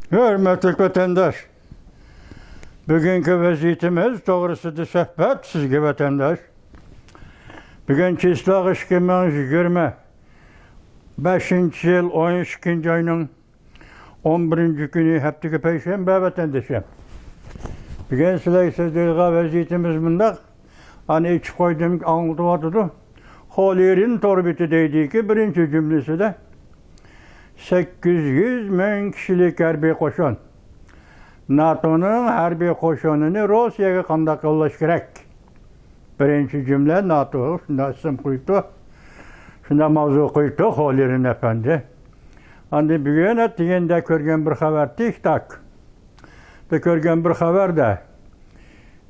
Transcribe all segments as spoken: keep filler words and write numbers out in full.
ھۆرمەتلىك ۋەتەنداش، بۈگۈنكى ۋەزىيىتىمىز توغرىسىدا سۆھبەت سىزگە، ۋەتەنداش. بۈگۈن چىسلاغ ئىككى مىڭ يىگىرمە بەشىنچى يىل ئون ئىككىنچى ئاينىڭ ئون بىرىنچى كۈنى، ھەپتىكى پەيشەنبە، ۋەتەندىشىم. بۈگۈن سىلەرگە سۆزلەيدىغان ۋەزىيىتىمىز مۇنداق. ئانى ئېچىپ قويدۇم، ئاڭلىتىۋاتىدۇ. خولېرىن تور بېتى دەيدىكى، بىرىنچى جۈملىسىدە سەككىز يۈز مىڭ كىشىلىك ھەربىي قوشۇن. ناتونىڭ ھەربىي قوشۇنىنى روسىيەگە قانداق يوللاش كېرەك؟ بىرىنچى جۈملە ناتو شۇنداق ئىسىم قويۇپتۇ. شۇنداق ماۋزۇ قويۇپتۇ خولېرىن ئەپەندى. ئاندىن بۈگۈن ئەتىگەندە كۆرگەن بىر خەۋەر، تىك تاك. بىر كۆرگەن بىر خەۋەردە،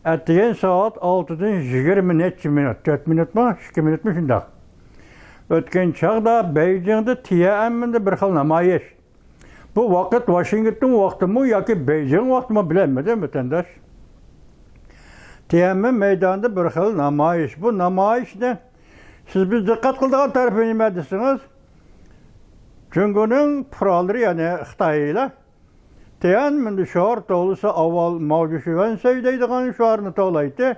ئەتىگەن سائەت ئالتىدىن يىگىرمە نەچچە مىنۇت، تۆت مىنۇتمۇ، ئىككى مىنۇتمۇ شۇنداق ئۆتكەن چاغدا بېيجىڭدا تيەنئەنمېندا بىر خىل نامايىش. بۇ ۋاقىت ۋاشىنگتون ۋاقتىمۇ ياكى بېيجىڭ ۋاقتىمۇ بىلەلمىدىم، ۋەتەنداش. تيەنئەنمېن مەيدانىدا بىر خىل نامايىش. بۇ نامايىشنى سىز، بىز دىققەت قىلىدىغان تەرىپى نېمە دېسىڭىز، جۇڭگونىڭ پۇقرالىرى، يەنى خىتايلار تيەنئەنمېندا شوئار توۋلىسا، ئاۋۋال ماۋجۇشى ۋەنسەي دەيدىغان شوئارنى توۋلايتتى.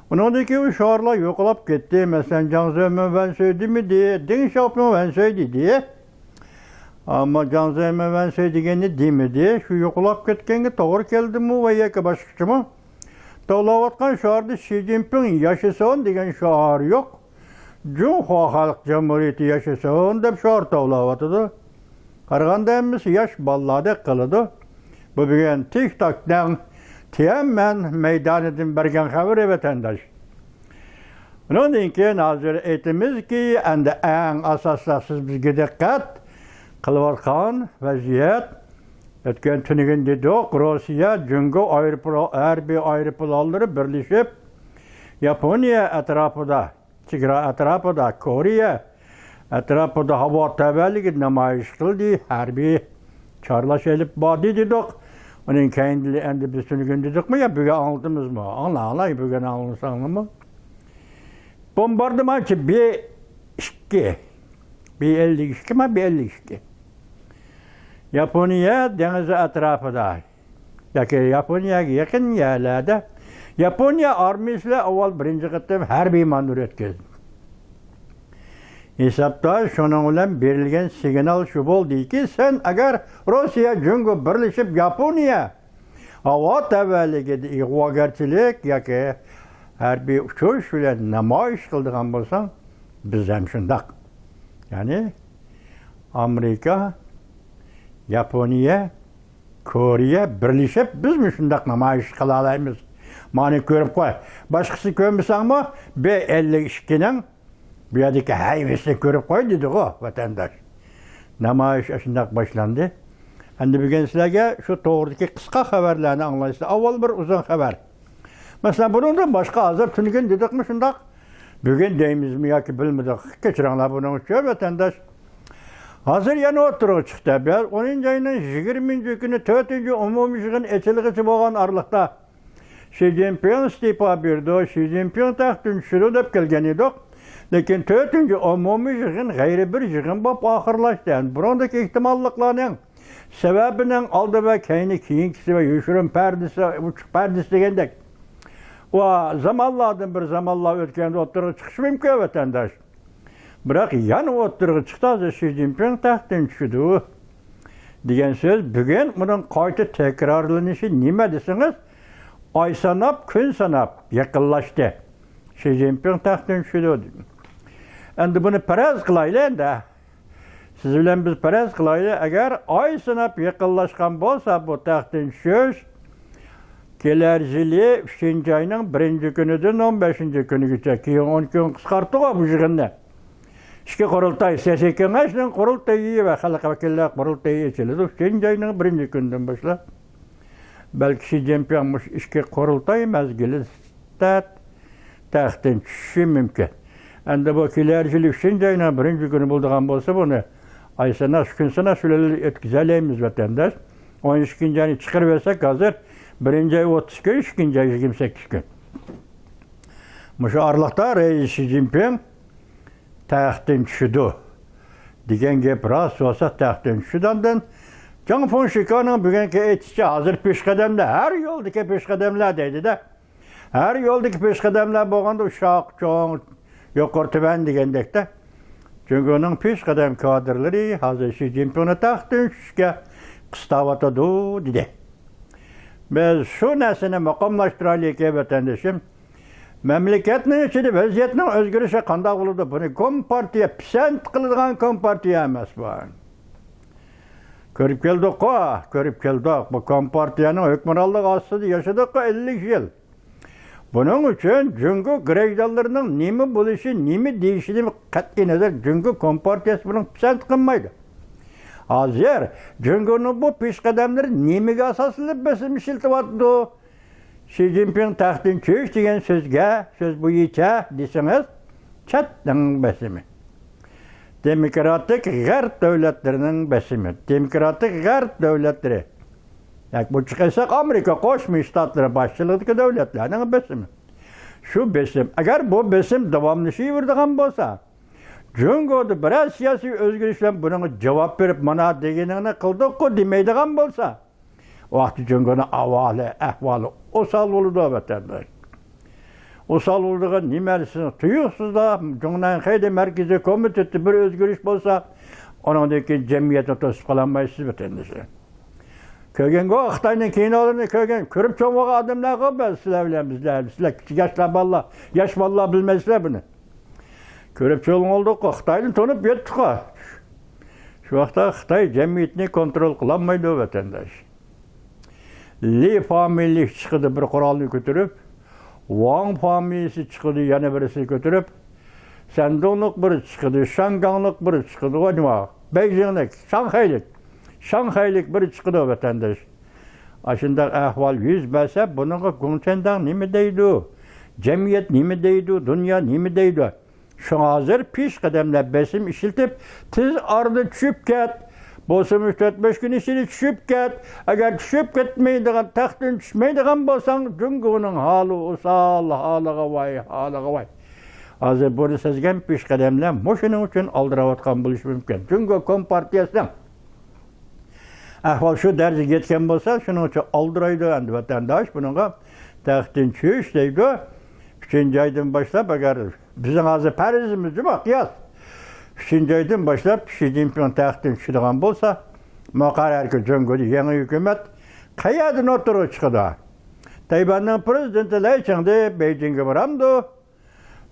ئۇنىڭدىن كېيىن ئۇ شوئارلار يوقىلاپ كەتتى. مەسىلەن، جاڭ زېمىن ۋەنسەي دېمىدى، دېڭ شياۋپىڭ ۋەنسەي دېدى. ئەمما جاڭ زېمىن ۋەنسەي دېگەننى دېمىدى. شۇ يوقىلاپ كەتكەنگە توغرا كەلدىمۇ ۋە ياكى باشقىچىمۇ؟ توۋلاۋاتقان شوئاردا شى جىنپىڭ ياشىسۇن دېگەن شوئار يوق. جۇڭخۇا خەلق جۇمھۇرىيىتى ياشىسۇن دەپ شوئار توۋلاۋاتىدۇ. قارىغاندا ھەممىسى ياش بالىلاردەك قىلىدۇ. بۇ بۈگۈن تىك تاكنىڭ تيەنئەنمېن مەيدانىدىن بەرگەن خەۋىرى، ۋەتەنداش. ئۇنىڭدىن كېيىن ھازىر ئېيتىمىزكى، ئەمدى ئەڭ ئاساسلىق سىز بىزگە دىققەت قىلىۋاتقان ۋەزىيەت، ئۆتكەن تۈنۈگۈن دېدۇق، روسىيە، جۇڭگو ئايروپىلا-، ھەربىي ئايروپىلانلىرى بىرلىشىپ ياپونىيە ئەتراپىدا، چېگرا ئەتراپىدا، كورېيە ئەتراپىدا ھاۋا تەۋەلىكىدە نامايىش قىلدى، ھەربىي چارلاش ئېلىپ باردى دېدۇق. ئۇنىڭ كەينىدىن ئەمدى بىز تۈنۈگۈن دېدۇقمۇ يا بۈگۈن ئاڭلىتىمىزمۇ؟ ئاڭلاڭلار، بۈگۈن ئاڭلىساڭلارمۇ. بومباردىمانچى بى ئىككى، بى ئەللىك ئىككىما، بى ئەللىك ئىككى. ياپونىيە دېڭىزى ئەتراپىدا ياكى ياپونىيەگە يېقىن يەرلەردە ياپونىيە ئارمىيىسى بىلەن ئاۋۋال بىرىنچى قېتىم ھەربىي مانېۋىر ئۆتكۈزدى. ھېسابتا شۇنىڭ بىلەن بېرىلگەن سىگنال شۇ بولدىكى، سەن ئەگەر روسىيە، جۇڭگو بىرلىشىپ ياپونىيە ھاۋا تەۋەلىكىدە ئىغۋاگەرچىلىك ياكى ھەربىي ئۇچۇش بىلەن نامايىش قىلىدىغان بولساڭ، بىز ھەم شۇنداق. يەنى ئامېرىكا، ياپونىيە، كورېيە بىرلىشىپ بىزمۇ شۇنداق نامايىش قىلالايمىز. مانا كۆرۈپ قوي. باشقىسى كۆرمىسەڭمۇ، بى ئەللىك ئىككىنىڭ بۇ يەردىكى ھەيۋىسىنى كۆرۈپ قوي دېدىغۇ ۋەتەنداش. نامايىش ئاشۇنداق باشلاندى. ئەمدى بۈگۈن سىلەرگە شۇ توغرىدىكى قىسقا خەۋەرلەرنى ئاڭلايسىلەر. ئاۋۋال بىر ئۇزۇن خەۋەر. مەسىلەن، بۇنىڭدىن باشقا ھازىر تۈنۈگۈن دېدۇقمۇ شۇنداق؟ بۈگۈن دەيمىزمۇ ياكى بىلمىدۇق؟ كەچۈرۈڭلار بۇنىڭ ئۈچۈن، ۋەتەنداش. ھازىر يەنە ئوتتۇرىغا چىقتى. بىز ئونىنچى ئاينىڭ يىگىرمىنچى كۈنى تۆتىنچى ئومۇمىي يىغىن ئېچىلغۇچە بولغان ئارىلىقتا شى جىنپىڭ ئىستېپا بېرىدۇ، شى جىنپىڭ تەختتىن چۈشىدۇ دەپ كەلگەن ئىدۇق. لېكىن تۆتىنچى ئومۇمىي يىغىن غەيرىي بىر يىغىن بولۇپ ئاخىرلاشتى. بۇنىڭدىكى ئېھتىماللىقلارنىڭ سەۋەبىنىڭ ئالدى ۋە كەينى، كېيىنكىسى ۋە يوشۇرۇن پەردىسى، ئوچۇق پەردىسى دېگەندەك، ۋە زامانلاردىن بىر زامانلار ئۆتكەندە ئوتتۇرىغا چىقىشى مۇمكىن، ۋەتەنداش. بىراق يەنە ئوتتۇرىغا چىقتى، ھازىر شى جىنپىڭ تەختتىن چۈشىدۇ دېگەن سۆز بۈگۈن ئۇنىڭ قايتا تەكرارلىنىشى نېمە دېسىڭىز، ئاي ساناپ، كۈن ساناپ يېقىنلاشتى. شى جىنپىڭ تەختتىن چۈشىدۇ. ئەمدى بۇنى پەرەز قىلايلى ئەمدى. سىز بىلەن بىز پەرەز قىلايلى، ئەگەر ئاي ساناپ يېقىنلاشقان بولسا بۇ تەختتىن چۈشۈش، كېلەر يىلى ئۈچىنچى ئاينىڭ بىرىنچى كۈنىدىن ئون بەشىنچى كۈنىگىچە، كېيىن ئون كۈن قىسقارتتۇق بۇ يىغىننى. ئىككى قۇرۇلتاي، سىياسىي كېڭەشنىڭ قۇرۇلتىيى ۋە خەلق ۋەكىللەر قۇرۇلتىيى ئېچىلىدۇ ئۈچىنچى ئاينىڭ بىرىنچى كۈنىدىن باشلاپ. بەلكى شى جىنپىڭ مۇشۇ ئىككى قۇرۇلتاي مەزگىلىدە تەختتىن چۈشۈشى مۇمكىن. ئەمدى بۇ كېلەر يىلى ئۈچىنچى ئاينىڭ بىرىنچى كۈنى بولىدىغان بولسا، بۇنى ئاي ساناش، كۈن ساناش بىلەن ئۆتكۈزەلەيمىز، ۋەتەنداش. ئون ئىككىنچى ئاينى چىقىرىۋەرسەك، ھازىر بىرىنچى ئاي ئوتتۇز كۈن، ئىككىنچى ئاي يىگىرمە سەككىز كۈن. مۇشۇ ئارىلىقتا رەئىس شى جىنپىڭ تەختتىن چۈشىدۇ دېگەن گەپ راست بولسا، تەختتىن چۈشىدۇ. ئاندىن جاڭ فېڭشىكانىڭ بۈگۈنكى ئېيتىشىچە، ھازىر پېشقەدەمدە، ھەر يولدىكى پېشقەدەملەر دەيدىدە. ھەر يولدىكى پېشقەدەملەر بولغاندا، ئۇششاق، چوڭ، يۇقىرى، تۆۋەن دېگەندەكتە، جۇڭگونىڭ پېشقەدەم كادىرلىرى ھازىر شى جىنپىڭنى تەختتىن چۈشۈشكە قىستاۋاتىدۇ، دېدى. بىز شۇ نەرسىنى مۇقىملاشتۇرايلىكى، ۋەتەندىشىم. مەملىكەتنىڭ ئىچىدە ۋەزىيەتنىڭ ئۆزگىرىشى قانداق بولىدۇ؟ بۇنى كومپارتىيە پىسەنت قىلىدىغان كومپارتىيە ئەمەس بۇ. كۆرۈپ كەلدۇققۇ، كۆرۈپ كەلدۇق. بۇ كومپارتىيەنىڭ ھۆكۈمرانلىقى ئاستىدا ياشىدۇققۇ ئەللىك يىل. بۇنىڭ ئۈچۈن جۇڭگو گىرەجدانلىرىنىڭ نېمە بولۇشى، نېمە دېيىشىدىن قەتئىينەزەر، جۇڭگو كومپارتىيەسى بۇنىڭ پىسەنت قىلمايدۇ. ھازىر جۇڭگونىڭ بۇ پېشقەدەملىرى نېمىگە ئاساسلىنىپ بېسىم ئىشلىتىۋاتىدۇ؟ شى جىنپىڭ تەختتىن چۈش دېگەن سۆزگە، سۆز بويىچە دېسىڭىز، چەتنىڭ بېسىمى. دېموكراتىك غەرب دۆلەتلىرىنىڭ بېسىمى. دېموكراتىك غەرب دۆلەتلىرى. ياكى بۇ چىقىرساق ئامېرىكا قوشما شتاتلىرى باشچىلىقىدىكى دۆلەتلەرنىڭ بېسىمى. شۇ بېسىم، ئەگەر بۇ بېسىم داۋاملىشىۋېرىدىغان بولسا، جۇڭگودا بىرەر سىياسىي ئۆزگىرىش بىلەن بۇنىڭغا جاۋاب بېرىپ، مانا دېگىنىڭنى قىلدۇققۇ دېمەيدىغان بولسا، ۋاقتى جۇڭگونىڭ ئاۋالى، ئەھۋالى ئوسال بولىدۇ، ۋەتەنداش. ئوسال بولىدىغان نېمە دېسىڭىز، تۇيۇقسىزلا جۇڭنەن خەيدە مەركىزىي كومىتېتتا بىر ئۆزگىرىش بولسا، ئۇنىڭدىن كېيىن جەمئىيەتنى توسۇپ قالالمايسىز، ۋەتەندىشىم. كۆرگەنغۇ، خىتاينىڭ كىنولىرىنى كۆرگەن، كۆرۈپ چوڭ بولغان ئادەملەرغۇ بىز سىلەر بىلەن، بىزلەر، سىلەر كىچىك ياشلار، بالىلار، ياش بالىلار بىلمەيسىلەر بۇنى. كۆرۈپ چوڭ بولدۇققۇ، خىتاينى تونۇپ يەتتۇققۇ. شۇ ۋاقىتتا خىتاي جەمئىيىتىنى كونترول قىلالمايدۇ، ۋەتەنداش. لى فامىلىلىك چىقىدۇ بىر قورالنى كۆتۈرۈپ، ۋاڭ فامىلىسى چىقىدۇ يەنە بىرسىنى كۆتۈرۈپ، سەندۇڭلۇق بىرى چىقىدۇ، شاڭگاڭلىق بىرى چىقىدۇ، نېمە، بېيجىڭلىك، شاڭخەيلىك، شاڭخەيلىك بىرى چىقىدۇ، ۋەتەنداش. ئاشۇنداق ئەھۋال يۈز بەرسە، بۇنىڭغا گۇڭچەنداڭ نېمە دەيدۇ؟ جەمئىيەت نېمە دەيدۇ؟ دۇنيا نېمە دەيدۇ؟ شۇڭا ھازىر پېشقەدەملەر بېسىم ئىشلىتىپ، تېز ئارىدا چۈشۈپ كەت. بولسىمۇ تۆت بەش كۈن ئىچىدە چۈشۈپ كەت. ئەگەر چۈشۈپ كەتمەيدىغان، تەختتىن چۈشمەيدىغان بولساڭ، جۇڭگونىڭ ھالى ئوسال، ھالىغا ۋاي، ھالىغا ۋاي. ھازىر بۇنى سەزگەن پېشقەدەملەر مۇشۇنىڭ ئۈچۈن ئالدىراۋاتقان بولۇشى مۇمكىن. جۇڭگو كومپارتىيەسىنىڭ ئەھۋال شۇ دەرىجىگە يەتكەن بولسا، شۇنىڭ ئۈچۈن ئالدىرايدۇ ئەمدى ۋەتەنداش. بۇنىڭغا تەختتىن چۈش دەيدۇ. ئۈچىنچى ئايدىن باشلاپ، ئەگەر بىزنىڭ ھازىر پەرىزىمىز جۇمۇ، قىياس. ئۈچىنچى ئايدىن باشلاپ شى جىنپىڭ تەختتىن چۈشىدىغان بولسا، مۇقەررەركى جۇڭگودا يېڭى ھۆكۈمەت قەيەردىن ئوتتۇرىغا چىقىدۇ؟ تەيۋەننىڭ پىرېزىدېنتى لەي چىڭدې بېيجىڭغا بارامدۇ؟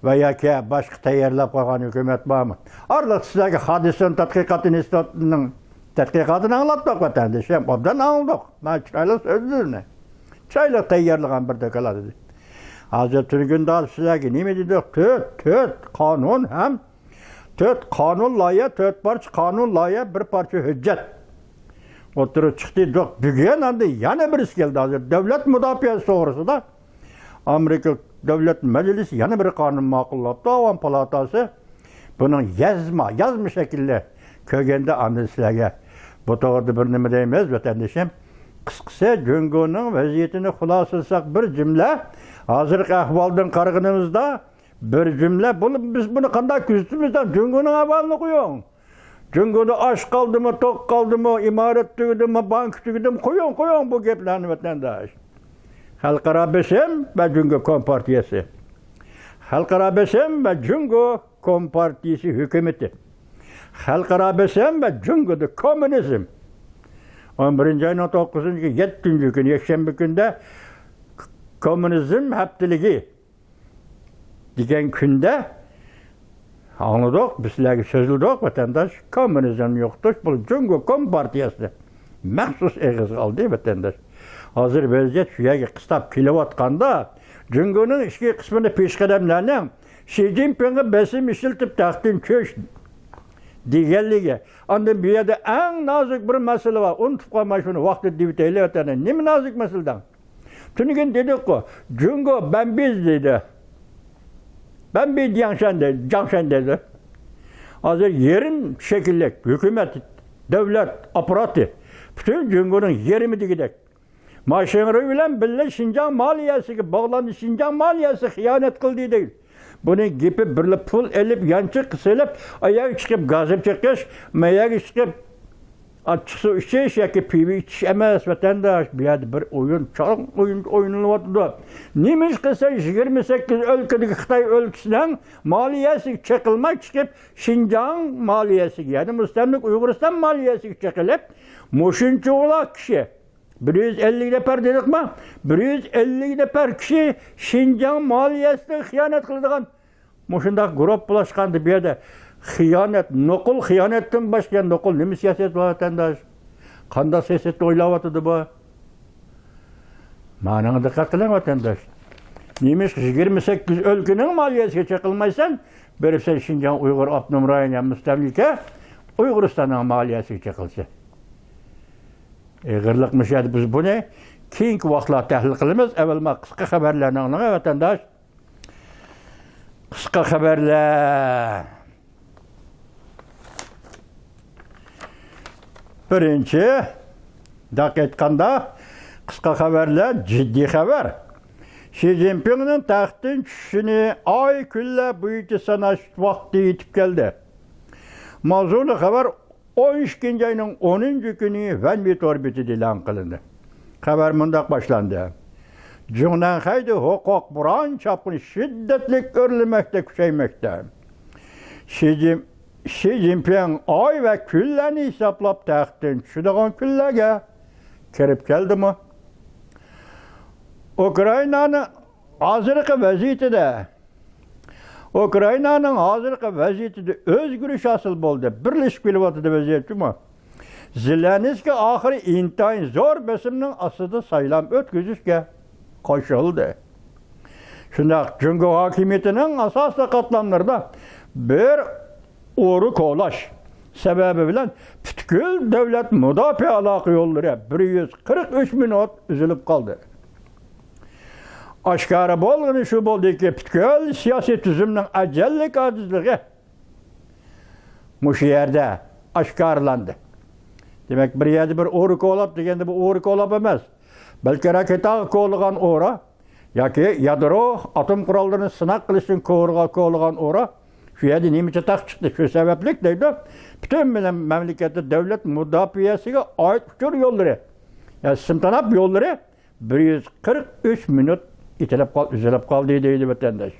ۋە ياكى باشقا تەييارلاپ قويغان ھۆكۈمەت بارمۇ؟ ئارىلىق سىلەرگە خادىسىن تەتقىقات ئىنستىتۇتىنىڭ تەتقىقاتىنى ئاڭلاتتۇق، ۋەتەندىشىم. ئوبدان ئاڭلىدۇق. مانا چىرايلىق سۆزلىرىنى. چىرايلىق تەييارلىغان بىر دوكلات ئىدى. ھازىر تۈنۈگۈن داۋا سىلەرگە نېمە دېدۇق؟ تۆت، تۆت قانۇن ھەم تۆت قانۇن لايىھە، تۆت پارچە قانۇن لايىھە، بىر پارچە ھۆججەت ئوتتۇرىغا چىقتى. جۇق، بۈگۈن ئاندىن يەنە بىرسى كەلدى. ھازىر دۆلەت مۇداپىئەسى توغرىسىدا ئامېرىكا دۆلەت مەجلىسى يەنە بىر قانۇن ماقۇللاپتۇ. ئاۋام پالاتاسى بۇنىڭ يازما، يازما شەكلىنى كۆرگەندە ئاندىن سىلەرگە بۇ توغرىدا بىر نېمە دەيمىز، ۋەتەندىشىم. قىسقىسى، جۇڭگونىڭ ۋەزىيىتىنى خۇلاسىلىساق بىر جۈملە، ھازىرقى ئەھۋالدىن قارىغىنىمىزدا، بىر جۈملە، بۇ، بىز بۇنى قانداق كۆزىتىمىز؟ جۇڭگونىڭ ئەھۋالىنى قويۇڭ. جۇڭگودا ئاش قالدىمۇ، توق قالدىمۇ، ئىمارەت تۈگىدىمۇ، بانكا تۈگىدىمۇ؟ قويۇڭ، قويۇڭ بۇ گەپلەرنى، ۋەتەنداش. خەلقئارا بېسىم ۋە جۇڭگو كومپارتىيەسى. خەلقئارا بېسىم ۋە جۇڭگو كومپارتىيەسى ھۆكۈمىتى. خەلقئارا بېسىم ۋە جۇڭگودا كوممۇنىزم. ئون بىرىنچى ئاينىڭ توققۇزىنچى، يەتتىنچى كۈنى، يەكشەنبە كۈندە كوممۇنىزم ھەپتىلىكى دېگەن كۈندە ئاڭلىدۇق، بىز سىلەرگە سۆزلىدۇق، ۋەتەنداش، كوممۇنىزمنى يوقىتىش، بۇ جۇڭگو كومپارتىيەسىنى مەخسۇس ئېغىزغا ئالدى، ۋەتەنداش. ھازىر ۋەزىيەت شۇ يەرگە قىستاپ كېلىۋاتقاندا، جۇڭگونىڭ ئىچكى قىسمىدا پېشقەدەملەرنىڭ شى جىنپىڭغا بېسىم ئىشلىتىپ تەختتىن چۈش دېگەنلىكى، ئاندىن بۇ يەردە ئەڭ نازۇك بىر مەسىلە بار، ئۇنتۇپ قالماي شۇنى ۋاقتىدا دېيىۋېتەيلى، ۋەتەنداش. نېمە نازۇك مەسىلە دەڭ؟ تۈنۈگۈن دېدۇققۇ، جۇڭگو بەنبى دېدى. بەنبى جياڭشەن دېدى، جاڭشەن دېدى. ھازىر يېرىم شەكىللىك ھۆكۈمەت، دۆلەت ئاپپاراتى، پۈتۈن جۇڭگونىڭ يېرىمى دېگۈدەك. ما شېڭرۇي بىلەن بىللە شىنجاڭ مالىيەسىگە باغلاندى، شىنجاڭ مالىيەسى خىيانەت قىلدى دەيدۇ. بۇنىڭ گېپى بىرلا پۇل ئېلىپ، يانچۇق سېلىپ، ئاياغ چىقىپ گازىپ چېقىش، ماياغ چىقىپ ئاچچىق سۇ ئىچىش ياكى پىۋا ئىچىش ئەمەس، ۋەتەنداش. بۇ يەردە بىر ئويۇن، چوڭ ئويۇن ئوينىلىۋاتىدۇ. نېمىشقا دېسە، يىگىرمە سەككىز ئۆلكىدىكى خىتاي ئۆلكىسىنىڭ مالىيەسىگە چېقىلماي چىقىپ، شىنجاڭ مالىيەسىگە، يەنى مۇستەملىكە ئۇيغۇرىستان مالىيەسىگە چېقىلىپ، مۇشۇنچىۋالا كىشى، بىر يۈز ئەللىك نەپەر دېدۇقما؟ بىر يۈز ئەللىك نەپەر كىشى شىنجاڭ مالىيەسىگە خىيانەت قىلىدىغان مۇشۇنداق گۇرۇپپىلاشقاندا، بۇ يەردە خىيانەت، نوقۇل خىيانەتتىن باشقا يەنە نوقۇل نېمە سىياسەت بار، ۋەتەنداش؟ قانداق سىياسەتنى ئويلاۋاتىدۇ بۇ؟ مانىڭغا دىققەت قىلىڭ، ۋەتەنداش. نېمىشقا يىگىرمە سەككىز ئۆلكىنىڭ مالىيەسىگە چېقىلمايسەن، بېرىپ سەن شىنجاڭ ئۇيغۇر ئاپتونوم رايونى ھەم مۇستەملىكە ئۇيغۇرىستاننىڭ مالىيەسىگە چېقىلسا؟ ئېغىرلىقمۇ شۇ يەردە. بىز بۇنى كېيىنكى ۋاقىتلاردا تەھلىل قىلىمىز. ئەۋۋەل مانا قىسقا خەۋەرلەرنى ئاڭلاڭ، ۋەتەنداش. قىسقا خەۋەرلەر. بىرىنچى، دەقىق ئېيتقاندا، قىسقا خەۋەرلەر جىددىي خەۋەر. شى جىنپىڭنىڭ تەختتىن چۈشۈشىنى ئاي، كۈنلەر بويىچە ساناش ۋاقتى يېتىپ كەلدى. ماۋزۇلۇق خەۋەر ئون ئىككىنچى ئاينىڭ ئونىنچى كۈنى ۋەنمى تور بېتىدە ئېلان قىلىندى. خەۋەر مۇنداق باشلاندى: جۇڭنەنخەيدە ھوقۇق بۇران چاپقۇنى شىددەتلىك ئۆرلىمەكتە، كۈچەيمەكتە. شى جىن-، شى جىنپىڭ ئاي ۋە كۈنلەرنى ھېسابلاپ، تەختتىن چۈشىدىغان كۈنلەرگە كىرىپ كەلدىمۇ؟ ئۇكرائىنانىڭ ھازىرقى ۋەزىيىتىدە ئۇكرائىنانىڭ ھازىرقى ۋەزىيىتىدە ئۆزگىرىش ھاسىل بولدى. بىرلىشىپ كېلىۋاتىدۇ ۋەزىيەت جۇمۇ. زېلېنسكىي ئاخىرى ئىنتايىن زور بېسىمنىڭ ئاستىدا سايلام ئۆتكۈزۈشكە قوشۇلدى. شۇنداق، جۇڭگو ھاكىمىيىتىنىڭ ئاساسلىق قاتلاملىرىدا بىر ئورا كولاش سەۋەبى بىلەن پۈتكۈل دۆلەت مۇداپىئە ئالاقە يوللىرى بىر يۈز قىرىق ئۈچ مىنۇت ئۈزۈلۈپ قالدى. ئاشكارا بولغىنى شۇ بولدىكى، پۈتكۈل سىياسىي تۈزۈمنىڭ ئەجەللىك ئاجىزلىقى مۇشۇ يەردە ئاشكارىلاندى. دېمەك، بىر يەردە بىر ئورا كولاپ دېگەندە، بۇ ئورا كولاپ ئەمەس، بەلكى راكېتاغا كولىغان ئورا ياكى يادرو ئاتوم قوراللىرىنى سىناق قىلىشتىن كورىغا-، كولىغان ئورا. شۇ يەردە نېمە چاتاق چىقتى، شۇ سەۋەبلىك دەيدۇ. پۈتۈن مەملىكەتتە دۆلەت مۇداپىئەسىگە ئائىت ئۇچۇر يوللىرى، يا سىمتىناپ يوللىرى بىر يۈز قىرىق ئۈچ مىنۇت ئېتىلىپ قال-، ئۈزۈلۈپ قالدى دەيدۇ ۋەتەنداش.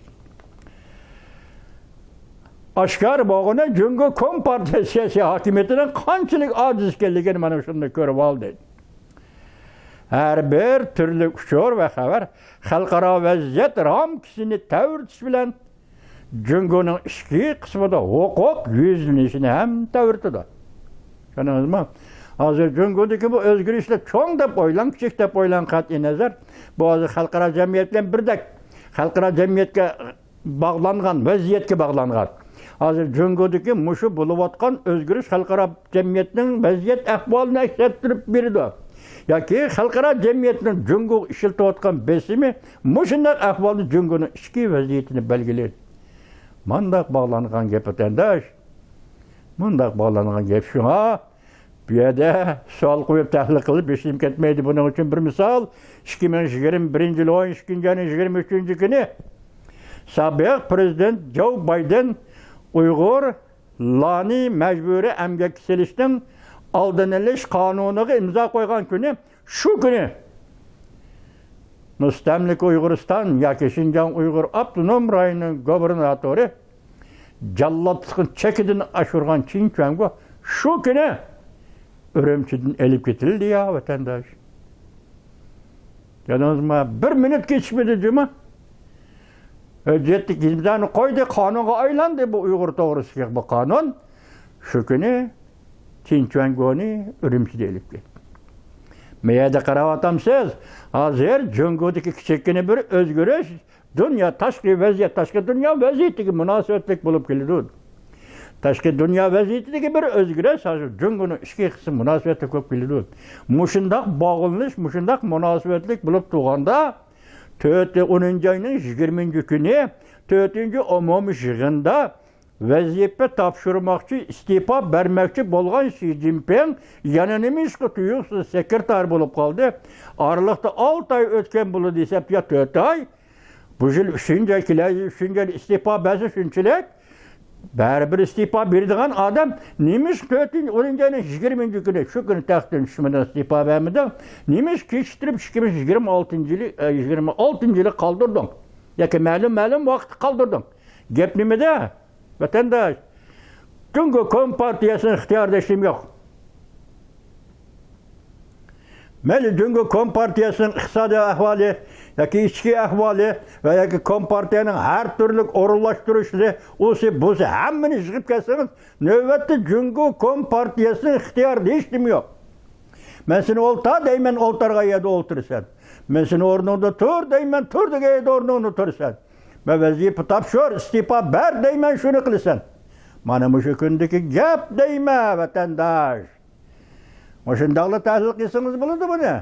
ئاشكارا بولغىنى، جۇڭگو كومپارتىيە سىياسىي ھاكىمىيىتىنىڭ قانچىلىك ئاجىز ئىكەنلىكىنى مانا شۇنداق كۆرۈۋالدى. ھەر بىر تۈرلۈك ئۇچۇر ۋە خەۋەر خەلقئارا ۋەزىيەت رامكىسىنى تەۋرىتىش بىلەن جۇڭگونىڭ ئىچكى قىسمىدا ھوقۇق يۈزلىنىشىنى ھەم تەۋرىتىدۇ. چۈشەندىڭىزمۇ؟ ھازىر جۇڭگودىكى بۇ ئۆزگىرىشلەر چوڭ دەپ ئويلاڭ، كىچىك دەپ ئويلاڭ، قەتئىينەزەر، بۇ ھازىر خەلقئارا جەمئىيەت بىلەن بىردەك. خەلقئارا جەمئىيەتكە باغلانغان، ۋەزىيەتكە باغلانغان. ھازىر جۇڭگودىكى مۇشۇ بولۇۋاتقان ئۆزگىرىش خەلقئارا جەمئىيەتنىڭ ۋەزىيەت ئەھۋالىنى ئەكس ئەتتۈرۈپ بېرىدۇ. ياكى خەلقئارا جەمئىيەتنىڭ جۇڭگوغا ئىشلىتىۋاتقان بېسىمى مۇشۇنداق ئەھۋالدا جۇڭگونىڭ ئىچكى ۋەزىيىتىنى بەلگىلەيدۇ. مۇنداق باغلانغان گەپ، ۋەتەنداش. مۇنداق باغلانغان گەپ. شۇڭا بۇ يەردە سوئال قويۇپ، تەھلىل قىلىپ ھېچنېمە كەتمەيدۇ. بۇنىڭ ئۈچۈن بىر مىسال، ئىككى مىڭ يىگىرمە بىرىنچى يىل ئون ئىككىنچى ئاينىڭ يىگىرمە ئۈچىنچى كۈنى سابىق پىرېزىدېنت جو بايدېن ئۇيغۇرلارنى مەجبۇرىي ئەمگەككە سېلىشنىڭ ئالدىنى ئېلىش قانۇنىغا ئىمزا قويغان كۈنى، شۇ كۈنى مۇستەملىكە ئۇيغۇرىستان ياكى شىنجاڭ ئۇيغۇر ئاپتونوم رايونىنىڭ گۇبېرناتورى، جاللاتلىقنى چېكىدىن ئاشۇرغان چىن چۈەنگو شۇ كۈنى ئۈرۈمچىدىن ئېلىپ كېتىلدى يا، ۋەتەنداش. كۆردىڭىزمۇ؟ بىر مىنۇت كېچىكمىدى جۇمۇ. ھۆججەتلىك ئىمزانى قويدى، قانۇنغا ئايلاندى بۇ ئۇيغۇر توغرىسىدىكى بۇ قانۇن. شۇ كۈنى چىن چۈەنگونى ئۈرۈمچىدە ئېلىپ كەتتى. مەيەردە قاراۋاتامسىز؟ ھازىر جۇڭگودىكى كىچىككىنە بىر ئۆزگىرىش دۇنيا تاشقى ۋەزىيەت، تاشقى دۇنيا ۋەزىيىتىگە مۇناسىۋەتلىك بولۇپ كېلىدۇ. تاشقى دۇنيا ۋەزىيىتىدىكى بىر ئۆزگىرىش ھازىر جۇڭگونىڭ ئىچكى قىسمى مۇناسىۋەتلىك بولۇپ كېلىدۇ. مۇشۇنداق باغلىنىش، مۇشۇنداق مۇناسىۋەتلىك بولۇپ تۇرغاندا، تۆت، ئونىنچى ئاينىڭ يىگىرمىنچى كۈنى تۆتىنچى ئومۇمىي يىغىندا ۋەزىپە تاپشۇرماقچى، ئىستېپا بەرمەكچى بولغان شى جىنپىڭ يەنە نېمىشقا تۇيۇقسىز سېكرېتار بولۇپ قالدى؟ ئارىلىقتا ئالتە ئاي ئۆتكەن بولىدۇ دېسەم، يا تۆت ئاي، بۇ يىل ئۈچىنچى ئاي كېلەر، ئۈچىنچى ئايدا ئىستېپا بەرسە شۇنچىلىك، بەرىبىر ئىستېپا بېرىدىغان ئادەم نېمىش تۆتىنچى، ئونىنچى ئاينىڭ يىگىرمىنچى كۈنى، شۇ كۈنى تەختتىن چۈشمىدىڭ، ئىستېپا بەرمىدىڭ؟ نېمىش كېچىكتۈرۈپ ئىككى مىڭ يىگىرمە ئالتىنچى يىلى، ئە، يىگىرمە ئالتىنچى يىلى قالدۇردۇڭ؟ ياكى مەلۇم، مەلۇم ۋاقىتقا قالدۇردۇڭ؟ گەپ نېمىدە، ۋەتەنداش؟ جۇڭگو كومپارتىيەسىنىڭ ئىختىيارىدا ھېچنېمە يوق. مەيلى جۇڭگو كومپارتىيەسىنىڭ ئىقتىسادىي ئەھۋالى ياكى ئىچكى ئەھۋالى ۋە ياكى كومپارتىيەنىڭ ھەر تۈرلۈك ئورۇنلاشتۇرۇشلىرى، ئۇسى بۇسى ھەممىنى يىغىپ كەلسىڭىز، نۆۋەتتە جۇڭگو كومپارتىيەسىنىڭ ئىختىيارىدا ھېچنېمە يوق. مەن سېنى ئولتۇر دەيمەن، ئولتۇرغان يەردە ئولتۇرىسەن. مەن سېنى ئورنۇڭدا تۇر دەيمەن، تۇر دېگەن يەردە ئورنۇڭدا تۇرىسەن. مەن ۋەزىپە تاپشۇر، ئىستېپا بەر دەيمەن، شۇنى قىلىسەن. مانا مۇشۇ كۈندىكى گەپ دەيمەن، ۋەتەنداش. مۇشۇنداقلا تەھلىل قىلسىڭىز بولىدۇ بۇنى.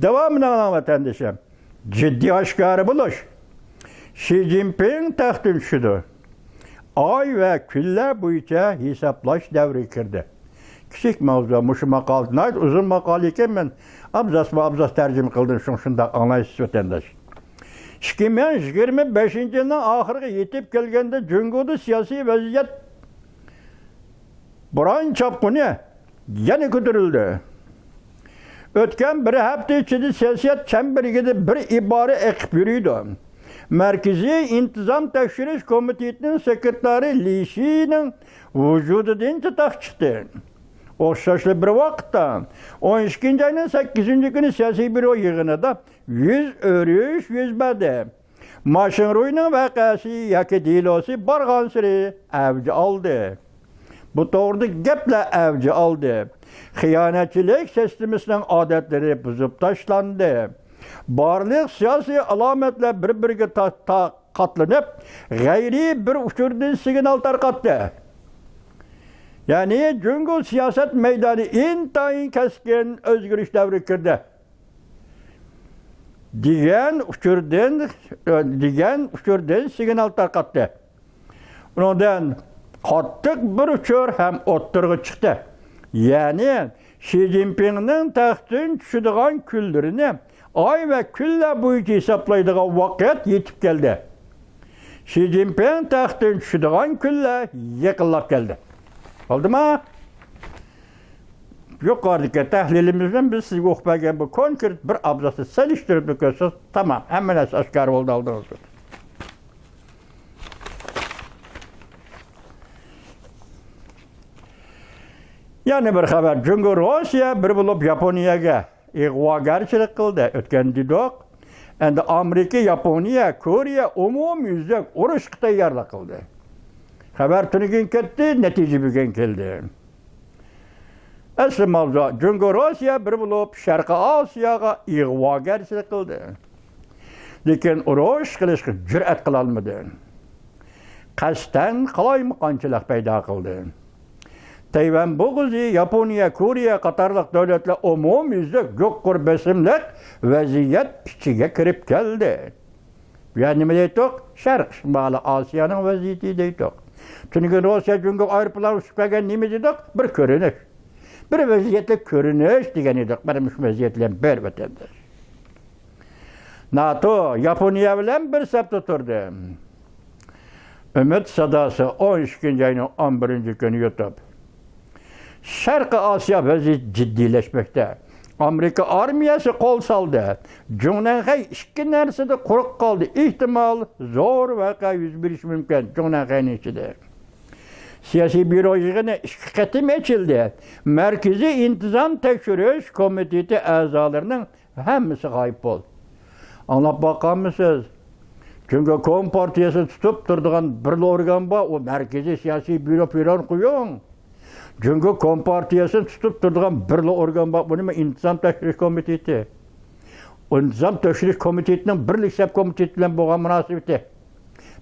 داۋامىنى ئاڭلاڭ، ۋەتەندىشىم. جىددىي ئاشكارا بولۇش. شى جىنپىڭ تەختتىن چۈشىدۇ. ئاي ۋە كۈنلەر بويىچە ھېسابلاش دەۋرىگە كىردى. كىچىك ماۋزۇ، مۇشۇ ماقالە ناھايىتى ئۇزۇن ماقالە ئىكەن، مەن ئابزاسمۇ ئابزاس تەرجىمە قىلدىم، شۇڭا شۇنداق ئاڭلايسىز، ۋەتەنداش. ئىككى مىڭ يىگىرمە بەشىنچى يىلنىڭ ئاخىرىغا يېتىپ كەلگەندە، جۇڭگودا سىياسىي ۋەزىيەت بوران چاپقۇنى يەنە كۆتۈرۈلدى. ئۆتكەن بىر ھەپتە ئىچىدە سىياسەت چەمبىرىكىدە بىر ئىبارە ئېقىپ يۈرىدۇ. مەركىزىي ئىنتىزام تەكشۈرۈش كومىتېتىنىڭ سېكرېتارى لى شىنىڭ ۋۇجۇدىدىن چاتاق چىقتى. ئوخشاشلا بىر ۋاقىتتا، ئون ئىككىنچى ئاينىڭ سەككىزىنچى كۈنى سىياسىي بيۇرو يىغىنىدا يۈز ئۆرۈش يۈز بەردى. ما شىڭرۇينىڭ ۋەقەسى ياكى دېلوسى بارغانسېرى ئەۋج ئالدى. بۇ توغرىدا گەپلەر ئەۋج ئالدى. خىيانەتچىلىك سىستېمىسىنىڭ ئادەتلىرى بۇزۇپ تاشلاندى. بارلىق سىياسىي ئالامەتلەر بىر-بىرىگە تا-، تا-، قاتلىنىپ، غەيرىي بىر ئۇچۇردىن سىگنال تارقاتتى. يەنى جۇڭگو سىياسەت مەيدانى ئىنتايىن كەسكىن ئۆزگىرىش دەۋرىگە كىردى. دېگەن ئۇچۇردىن، دېگەن ئۇچۇردىن سىگنال تارقاتتى. ئۇنىڭدىن قاتتىق بىر ئۇچۇر ھەم ئوتتۇرىغا چىقتى. يەنى شى جىنپىڭنىڭ تەختتىن چۈشىدىغان كۈنلىرىنى ئاي ۋە كۈنلەر بويىچە ھېسابلايدىغان ۋاقىت يېتىپ كەلدى. شى جىنپىڭ تەختتىن چۈشىدىغان كۈنلەر يېقىنلاپ كەلدى. بولدىما؟ يۇقىرىدىكى تەھلىلىمىز بىلەن بىز سىزگە ئوقۇپ بەرگەن بۇ كونكرېت بىر ئابزاسنى سېلىشتۇرۇپ كۆرسىڭىز، تامام، ھەممە نەرسە ئاشكارا بولدى ئالدىڭىزدا. يەنە بىر خەۋەر. جۇڭگو، روسىيە بىر بولۇپ ياپونىيەگە ئىغۋاگەرچىلىك قىلدى. ئۆتكەندە دېدۇق. ئەمدى ئامېرىكا، ياپونىيە، كورېيە ئومۇميۈزلۈك ئۇرۇشقا تەييارلىق قىلدى. خەۋەر تۈنۈگۈن كەتتى، نەتىجە بۈگۈن كەلدى. ئەسلى ماۋزۇ، جۇڭگو، روسىيە بىر بولۇپ شەرقىي ئاسىياغا ئىغۋاگەرچىلىك قىلدى. لېكىن ئۇرۇش قىلىشقا جۈرئەت قىلالمىدى. قەستەن قالايمىقانچىلىق پەيدا قىلدى. تەيۋەن بوغۇزى، ياپونىيە، كورېيە قاتارلىق دۆلەتلەر ئومۇميۈزلۈك يۇقىرى بېسىملىق ۋەزىيەت ئىچىگە كىرىپ كەلدى. بۇ يەردە نېمە دەيتتۇق؟ شەرق شىمالىي ئاسىيانىڭ ۋەزىيىتى دەيتتۇق. تۈنۈگۈن روسىيە جۇڭگوغا ئايروپىلان ئۇچۇرۇپ بەرگەن نېمە دېدۇق؟ بىر كۆرۈنۈش. بىر ۋەزىيەتلىك كۆرۈنۈش دېگەن ئىدۇق. مانا مۇشۇ ۋەزىيەت بىلەن بىر، ۋەتەنداش. ناتو ياپونىيە بىلەن بىر سەپتە تۇردى. ئۈمىد ساداسى، ئون ئىككىنچى ئاينىڭ ئون بىرىنچى كۈنى يۇتۇپ. شەرقىي ئاسىيا ۋەزىيىتى جىددىيلەشمەكتە. ئامېرىكا ئارمىيەسى قول سالدى. جۇڭنەنخەي ئىككى نەرسىدە قۇرۇق قالدى. ئېھتىمال زور ۋەقە يۈز بېرىشى مۇمكىن جۇڭنەنخەينىڭ ئىچىدە. سىياسىي بيۇرو يىغىنى ئىككى قېتىم ئېچىلدى. مەركىزىي ئىنتىزام تەكشۈرۈش كومىتېتى ئەزالىرىنىڭ ھەممىسى غايىب بولدى. ئاڭلاپ باققانمىسىز؟ جۇڭگو كومپارتىيەسىنى تۇتۇپ تۇرىدىغان بىرلا ئورگان بار، ئۇ مەركىزىي سىياسىي بيۇرو، بيۇرونى قويۇڭ. جۇڭگو كومپارتىيەسىنى تۇتۇپ تۇرىدىغان بىرلا ئورگان بار، بۇ نېمە؟ ئىنتىزام تەكشۈرۈش كومىتېتى. ئىنتىزام تەكشۈرۈش كومىتېتىنىڭ بىرلىك سەپ كومىتېتى بىلەن بولغان مۇناسىۋىتى.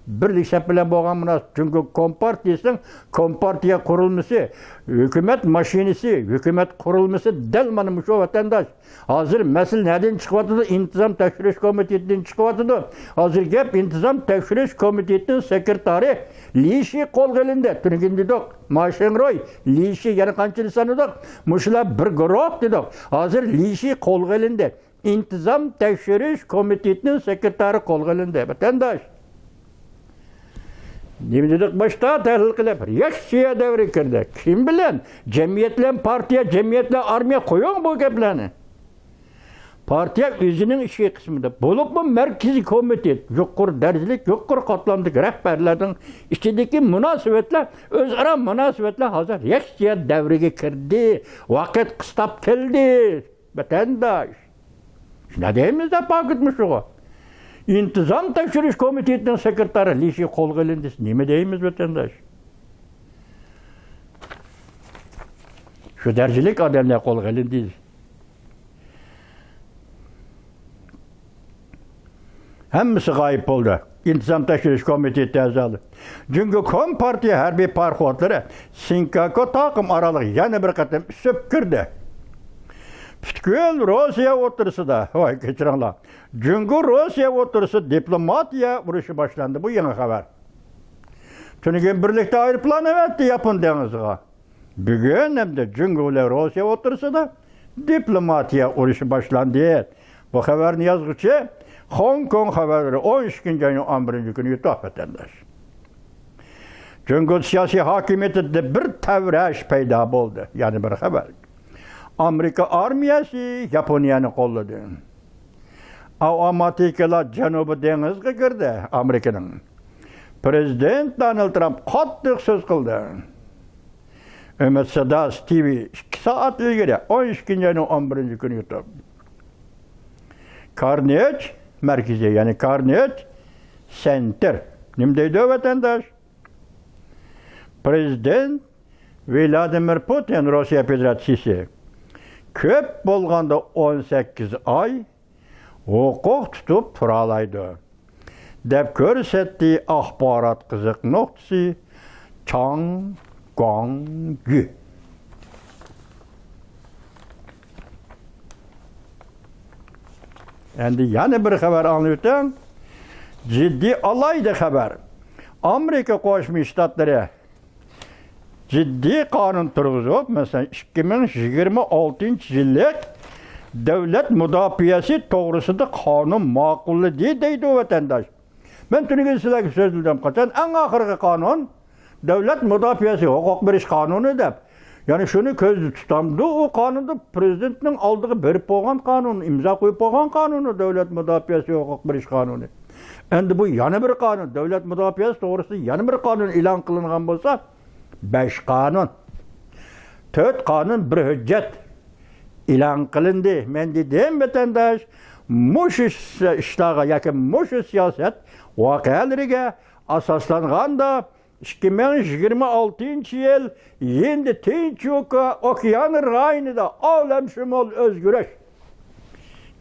بىرلىك سەپ بىلەن بولغان مۇناسىۋەت، جۇڭگو كومپارتىيىسىنىڭ كومپارتىيە قۇرۇلمىسى، ھۆكۈمەت ماشىنىسى، ھۆكۈمەت قۇرۇلمىسى دەل مانا مۇشۇ، ۋەتەنداش. ھازىر مەسىلە نەدىن چىقىۋاتىدۇ؟ ئىنتىزام تەكشۈرۈش كومىتېتىدىن چىقىۋاتىدۇ. ھازىر گەپ ئىنتىزام تەكشۈرۈش كومىتېتىنىڭ سېكرېتارى لى شى قولغا ئېلىندى. تۈنۈگۈن دېدۇق، ما شىڭرۇي، لى شى يەنە قانچىنى سانىدۇق؟ مۇشۇلار بىر گۇرۇھ دېدۇق. ھازىر لى شى قولغا ئېلىندى. ئىنتىزام تەكشۈرۈش كومىتېتىنىڭ سېكرېتارى قولغا ئېلىندى. ۋەتەنداش، نېمە دېدۇق باشتا تەھلىل قىلىپ؟ رېئاكسىيە دەۋرىگە كىردى. كىم بىلەن؟ جەمئىيەت بىلەن پارتىيە، جەمئىيەت بىلەن ئارمىيە، قويۇڭ بۇ گەپلەرنى. پارتىيە ئۆزىنىڭ ئىچكى قىسمىدا، بولۇپمۇ مەركىزىي كومىتېت، يۇقىرى دەرىجىلىك، يۇقىرى قاتلامدىكى رەھبەرلەرنىڭ ئىچىدىكى مۇناسىۋەتلەر، ئۆزئارا مۇناسىۋەتلەر ھازىر رېئاكسىيە دەۋرىگە كىردى. ۋاقىت قىستاپ كەلدى، ۋەتەنداش. شۇنداق دەيمىز دەپ پاكىت مۇشۇغا. ئىنتىزام تەكشۈرۈش كومىتېتىنىڭ سېكرېتارى لى شى قولغا ئېلىندى دېسە، نېمە دەيمىز، ۋەتەنداش؟ شۇ دەرىجىلىك ئادەملەر قولغا ئېلىندى. ھەممىسى غايىب بولدى. ئىنتىزام تەكشۈرۈش كومىتېتى ئەزالىرى. جۇڭگو كومپارتىيە ھەربىي پاراخوتلىرى سىنكاكۇ تاقىم ئارالىغا يەنە بىر قېتىم ئۈسۈپ كىردى. پۈتكۈل روسىيە ئوتتۇرىسىدا، ۋاي كەچۈرۈڭلار، جۇڭگو روسىيە ئوتتۇرىسىدا دىپلوماتىيە ئۇرۇشى باشلاندى. بۇ يېڭى خەۋەر. تۈنۈگۈن بىرلىكتە ئايروپىلان ئەۋەتتى ياپون دېڭىزىغا. بۈگۈن ئەمدى جۇڭگو بىلەن روسىيە ئوتتۇرىسىدا دىپلوماتىيە ئۇرۇشى باشلاندى. بۇ خەۋەرنى يازغۇچى خوڭكوڭ خەۋەرلىرى، ئون ئىككىنچى ئاينىڭ ئون بىرىنچى كۈنى يۈتۈپ، ۋەتەنداش. جۇڭگو سىياسىي ھاكىمىيىتىدە بىر تەۋرەش پەيدا بولدى. يەنە بىر خەۋەر. ئامېرىكا ئارمىيەسى ياپونىيەنى قوللىدى. ئاۋاماتىكىلار جەنۇبىي دېڭىزغا كىردى ئامېرىكىنىڭ. پىرېزىدېنت دونالد ترامپ قاتتىق سۆز قىلدى. ئۈمىد ساداسى تى ۋى ئىككى سائەت ئىلگىرى، ئون ئىككىنچى ئاينىڭ ئون بىرىنچى كۈنى يۈتۈپ. كارنېج مەركىزى، يەنى كارنېج سېنتىر. نېمە دەيدۇ، ۋەتەنداش؟ پىرېزىدېنت ۋلادىمىر پۇتىن روسىيە فېدېراتسىيىسى كۆپ بولغاندا ئون سەككىز ئاي ھوقۇق تۇتۇپ تۇرالايدۇ، دەپ كۆرسەتتى ئاخبارات قىزىق نۇقتىسى چاڭ گۇاڭگۈ. ئەمدى يەنە بىر خەۋەر ئاڭلىۋېتىڭ. جىددىي ئالاھىدە خەۋەر. ئامېرىكا قوشما شتاتلىرى جىددىي قانۇن تۇرغۇزۇپ، مەسىلەن، ئىككى مىڭ يىگىرمە ئالتىنچى يىللىق دۆلەت مۇداپىئەسى توغرىسىدا قانۇن ماقۇللىدى، دەيدۇ ۋەتەنداش. مەن تۈنۈگۈن سىلەرگە سۆزلىدىم، قاچان ئەڭ ئاخىرقى قانۇن دۆلەت مۇداپىئەسى ھوقۇق بېرىش قانۇنى دەپ. يەنى شۇنى كۆزدە تۇتامدۇ، ئۇ قانۇندا پىرېزىدېنتنىڭ ئالدىغا بېرىپ بولغان قانۇن، ئىمزا قويۇپ بولغان قانۇنى، دۆلەت مۇداپىئەسى ھوقۇق بېرىش قانۇنى. ئەمدى بۇ يەنە بىر قانۇن، دۆلەت مۇداپىئەسى توغرىسىدا يەنە بىر قانۇن ئېلان قىلىنغان بولسا، بەش قانۇن، تۆت قانۇن، بىر ھۆججەت ئېلان قىلىندى. مەن دېدىم، ۋەتەنداش، مۇشۇ ئىشلارغا ياكى مۇشۇ سىياسەت ۋەقەلىرىگە ئاساسلانغاندا، ئىككى مىڭ يىگىرمە ئالتىنچى يىل ھىندى تىنچ ئوكيان رايونىدا ئالەمشۇمۇل ئۆزگىرىش.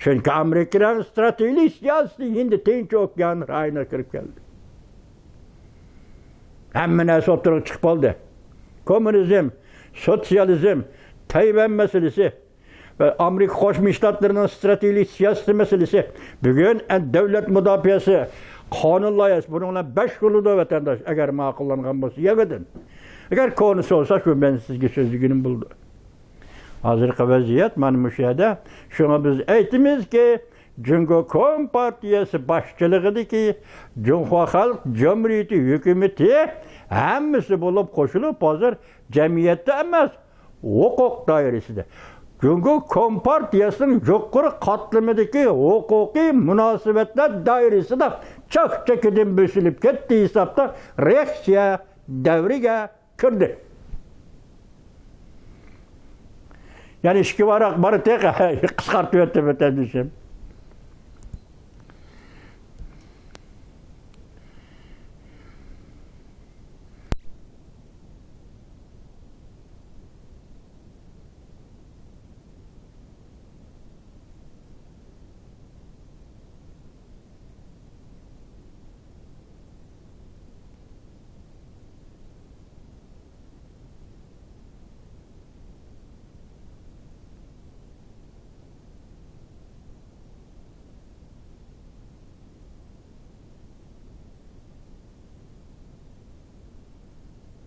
چۈنكى ئامېرىكىنىڭ ستراتېگىيەلىك سىياسىتى ھىندى تىنچ ئوكيان رايونىغا كىرىپ كەلدى. ھەممە نەرسە ئوتتۇرىغا چىقىپ بولدى. كوممۇنىزم، سوتسىيالىزم، تەيۋەن مەسىلىسى، ئامېرىكا قوشما شتاتلىرىنىڭ ستراتېگىيەلىك سىياسىتى مەسىلىسى، بۈگۈن ئەن-، دۆلەت مۇداپىئەسى قانۇن لايىھەسى بۇنىڭ بىلەن بەش بولىدۇ، ۋەتەنداش، ئەگەر ماقۇللانغان بولسا يېڭىدىن. ئەگەر كونىسى بولسا، شۇ مەن سىزگە سۆزلىگىنىم بولدى. ھازىرقى ۋەزىيەت مانا مۇشۇ يەردە. شۇڭا بىز ئېيتىمىزكى، جۇڭگو كومپارتىيەسى باشچىلىقىدىكى جۇڭخۇا خەلق جۇمھۇرىيىتى ھۆكۈمىتى ھەممىسى بولۇپ قوشۇلۇپ، ھازىر جەمئىيەتتە ئەمەس، ھوقۇق دائىرىسىدە، جۇڭگو كومپارتىيەسىنىڭ يۇقىرى قاتلىمىدىكى ھوقۇقىي مۇناسىۋەتلەر دائىرىسىدە چاك-چېكىدىن بېسىلىپ كەتتى ھېسابتا رېئاكسىيە دەۋرىگە كىردى. يەنى ئىككى ۋاراق بار تېخى، قىسقارتىۋەتتىم ۋەتەندىشىم.